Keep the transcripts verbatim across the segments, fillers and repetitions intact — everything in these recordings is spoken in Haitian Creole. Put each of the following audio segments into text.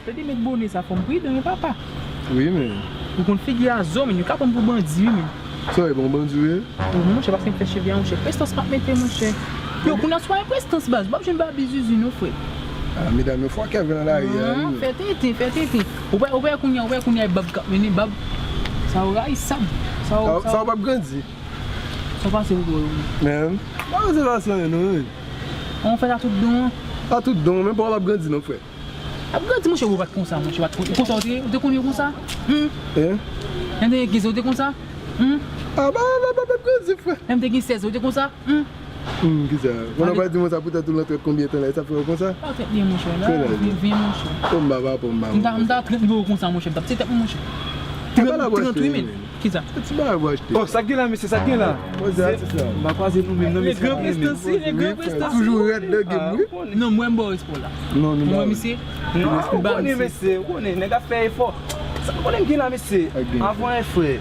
Yo di met bone sa, fò m pridan, wi, papa. Wi, men. Ou konn figi a zo, men yo ka pran m pou bandi, wi, men. Sa, e bon bandi, wi. Wi, monchè, paske m fè cheve a, monchè. Prestans m ap mete, monchè. Yo, kounye a swa prestans, baz. W ap jwenn babi zuzu, non, frè. Ah, medam yo fòkè vre nan lari a, wi. Fè tenten, fè tenten. Ou wè, ou wè kounye a, ou wè kounye a, e bab k ap mennen, bab. Sa yo rayi sa m. Sa yo, sa yo p ap grandi. Sa w pase pou bò yo. Men, pa pase pase anyen non, men. An fèt a tout don an. A tout don, men pa w ap grandi non, frè. Ap grandi, monchè, ou pa t konsa, monchè, ou pa t konsa. Ou konsa, ou te, ou te konn yo konsa? Hmm? Eh? Lè m te gen kenz, ou te konsa? Hmm? A, ba, ba, ba, pa grandi, frè. Lè m te gen sèz, ou te konsa? Hmm? Hmm, kisa? Bon, ou pa di mwen sa poutèt ou nan trant konbyen tan la, e sa fè w konsa? Pa trant byen, monchè, la, vin, vin, monchè. O, m ba, ba, bon, m ba, m ta, m ta trant byen konsa, monchè, m t ap se tèt mwen, monchè. Trant, trant, wi, men. Kisa? Ti bagay pou achte. Oh, sa k gen la, mesye, sa k gen la? Mwen di atis la. M pa kwaze nou menm, non, mesye. Le grand prestans, wi, le grand prestans. Toujou rèd nan game, wi. Non, mwen, m ba w respè w la. Non, nou ba w. Mwen, misye. Non, ou konnen, mesye, ou konnen, nèg ap fè efò. Sa ou konnen m gen la, mesye? Avan, frè.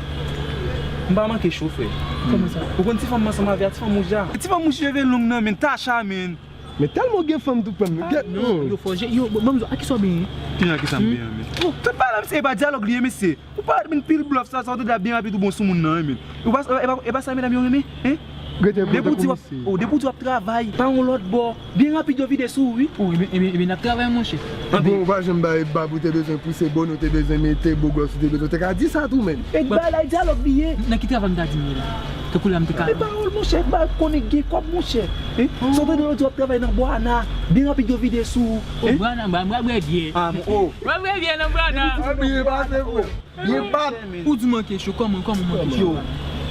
M pa manke cho, frè. Kòman sa? Ou konn ti fanm m ansanm avè a, ti fanm wouj la? Ti fanm wouj cheve long nan, men, Tacha, men. Men tèlman gen fanm tou pran m. Gèt non, yo fò, yo, bon, bon, a kisa w benyen? Ki a kisa m benyen, men? Oh, tout bagay la, mesye, e pa dyalòg li ye, mesye. Ou pa vin pil blòf sa, sa w tande a byen rapid ou bon sou moun nan, men. E pa, e pa, e pa sa medam yo renmen, hein? Depi w di w ap, oh, depi w di w ap travay, pa yon lòt bò. Byen rapid yo vide sou ou, wi. Oh, ebyen, ebyen, ebyen, n ap travay, monchè. Bon, ou pa janm bay bab ou te bezwen pouse, bon, ou te bezwen mete, bo glòs ou te bezwen, ou te ka di sa tou, men. E bay la, e dyalòg li ye. Nan ki travay m ta di m ye la? Tankou la m te ka. E pawòl, monchè, ba konnen gen kòb, monchè. Hein? Sa w tande lòt di w ap travay nan Bwana, byen rapid yo vide sou ou. Oh, Bwana, ba, ba, bwè byen. Ah, oh. Bwè byen nan Bwana. Byen pase, bro. Byen bat. Ou di manke cho, kòman, kòman manke cho? Yo,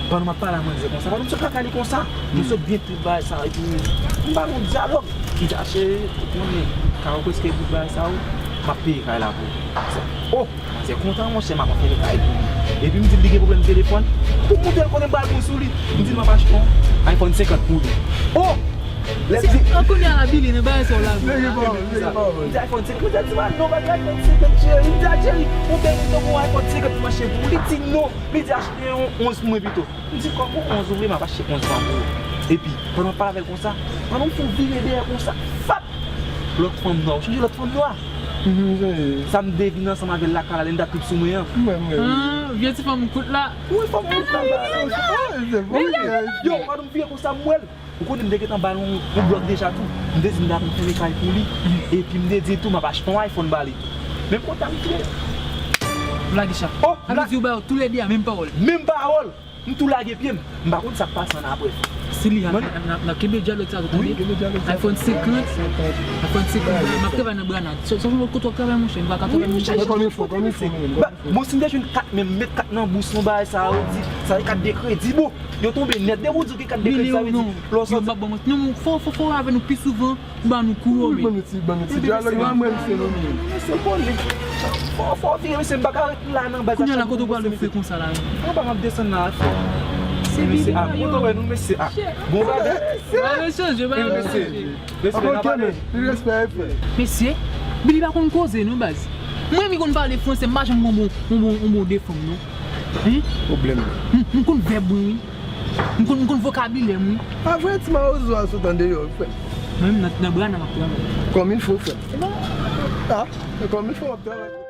pandan m ap pale a manzè konsa, pandan m sot lakay li konsa, m sot byen trip bagay sa, epi m ba nou dyalòg. Li di, a cheri, ou konnen, kay ou prèske bout bagay sa, wi, m ap peye kay la pou ou. Oh, manzè kontan, monchè, m ap fè kay pou li. Epi m di l li gen pwoblèm telefòn. Pou m montre l kote m pral pran sou li, m di l m ap achte yon iPhone senkant pou li. Oh! Lè m di, an kounye a la, Billy, nan bagay sa w la, bro. Nèg pa wè, nèg pa wè. M di iPhone senkant, m di a di m a non, pa gen iPhone senkant, cheri. M di a cheri, ou bèl, m te bon iPhone senkant pou m achte pou ou. Li di non. Li di achte yon onz pou mwen pito. M di kòman onz ou vle, m ap achte onz lan pou ou. Epi, pandan m pale avè l konsa, pandan m fè yon vire dèyè konsa, fap! Lòt fanm nwa, ou sonje lòt fanm nwa? Sa m te vin ansanm avè l lakay la, lè m t ap trip sou mwen an. Mwen, mwen. Ah, vye ti fanm kout la. Wi, fanm kout la, ba la. Yo, pandan m vire konsa, m wè l. Ou konnen m te gentan ba l yon, yon blòk deja tou. M te di m ta pran fèmen kay pou li. Epi m te di tou m ap achte yon iPhone ba li. Menm kontan m vire. Ou lage chat. Oh, sa vle di ou ba yo toulède a menm pawòl. Menm pawòl. M tou lage pye m. M pa konn sa k pase ann apre. Si li a, n ap, n ap, n ap kenbe dyalòg sa tou, tande? Wi, kenbe dyalòg sa. iPhone senkant. iPhone senkant, m ap travay nan Brana. Se, se yon lòt kote w ap travay, monchè, m pa ka travay, monchè. Mwen konn yon fo, konn yon fo, konn yon fo. Bon, si m te jwenn kat menm, met kat nan bous nou, bagay sa yo di, sa se kat de kredi, bon. Yo tonbe nèt. Depi w di w gen kat de kredi, sa vle di lè w sòti. Non, fò, fò, fò w avè nou pi souvan, ou ba nou kou yo, men. Ban nou ti, ban nou ti dyalòg, mwen, mwen, se nou menm. Mesye, konnen. Fò, fò w vire, mesye, m pa ka ret la nan baz la. Kounye a la, kote w pral ouvri konsa la, men? Anba, m ap desann la, frè. Se Billy, a, kote w wè nou, mesye, a. Bon bagay. Ba yo chanje, ba yo chanje. Respè, n a pale. Respè, frè. Mesye, Billy pa konn koze, non, baz. Mwen, m konn pale fransè, m pa janm gon bon, bon, bon, bon de fanm, non. Hein? Pwoblèm. M, m konn vèb mwen, wi. M konn, m konn vokabilè m, wi. A vrè, ti mawozo a sot andeyò, frè. Mwen menm, nan, nan Brana m ap travay. Comme il faut, frè. A, comme il faut, m ap travay.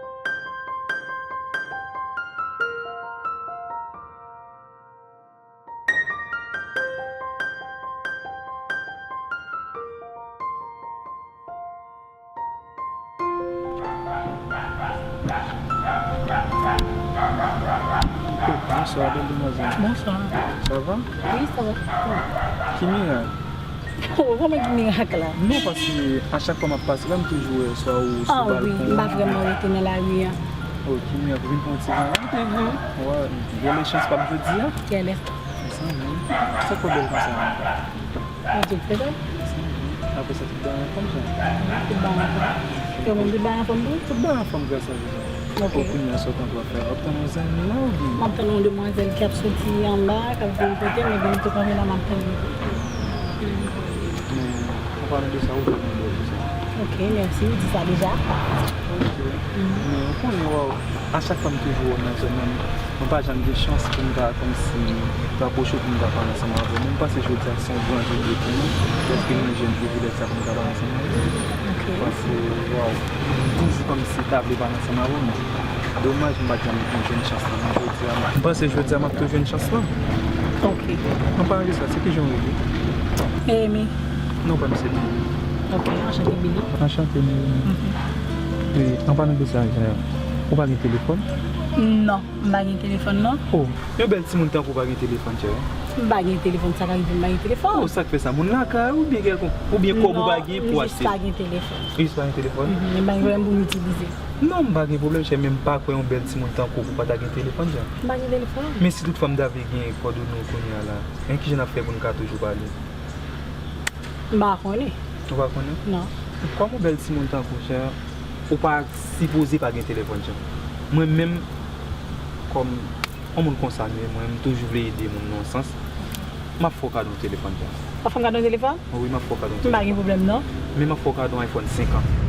Bonswa, bèl demwazèl. Bonswa. Sa va? Wi, sa va. Ki mirak? Oh, kòman ki mirak la? Non, paske a chak fwa m ap pase la, m toujou wè swa ou sou balkon. Ah wi, m pa vrèman rete nan lari a. Oh, ki mirak, ou vin pran ti van la? M te vin. Wè, gen lechans pa m jodi a? Kèlè? Mezanmi, sa k fè w bèl konsa? Bondye k fè sa. Apre sa, tout bagay anfòm, sa? Tout bagay anfòm. Yo menm, tout bagay anfòm tou? Tout bagay anfòm, gras a Dye. Ok. Bon, kounye a, sa w t ap fè? W ap tann yon zanmi la, oubyen? M ap tann yon demwazèl ki ap soti anba, k ap vin kote m, epi m tou kanpe la, m ap tann li. Men, anpalan de sa, ou fè mwen bèl konsa. Ok, mèsi, ou di sa deja. Ok. Men, ou konnen, wè, a chak fwa m toujou wè w nan zòn nan, mwen pa janm gen chans pou m ta, kòmsi, rapwoche w pou m ta pale ansanm avè w. Men m panse jodi a se yon gran jou pou nou, dèske nou jwenn privilèj sa pou nou ta pale ansanm avè w. Ok. Paske, waw, m toujou kòmsi ta vle pale ansanm avè w, men domaj m pa t janm jwenn chans lan, men jodi a, m panse jodi a m ap tou jwenn chans lan. Ok. An palan de sa, se ki jan w rele? Amy. Non pa m se Billy. Ok, anchante Billy. Anchante, Amy. Mhm. E, an palan de sa, ou pa gen telefòn? Non, m pa gen telefòn, non. Oh, yon bèl timoun tankou w pa gen telefòn, chè. M pa gen telefòn, sa ka rive m pa gen telefòn. Oh, sa k fè sa? Moun lakay ou byen kèlkonk, oubyen kòb ou pa gen pou achte? Non, m jis pa gen telefòn. Ou jis pa gen telefòn? Mhm, men m pa gen pwoblèm pou m itilize. Non, m pa gen pwoblèm, chè, men m pa kwè yon bèl timoun tankou w pou pa ta gen telefòn, chè. M pa gen telefòn. Men si toutfwa m ta vle gen kòdone w kounye a la, men kijan n ap fè pou n ka toujou pale? M pa konnen. Ou pa konnen? Non. Kòm yon bèl timoun tankou w, chè, ou pa sipoze pa gen telefòn, chè. Mwen menm, kòm yon moun konsa m ye, mwen, m toujou vle ede moun nan yon sans. M ap fè w kado yon telefòn, chè. W ap fè m kado yon telefòn? Wi, m ap fè w kado yon telefòn. M pa gen pwoblèm, non. Men m ap fè w kado yon iPhone senk an.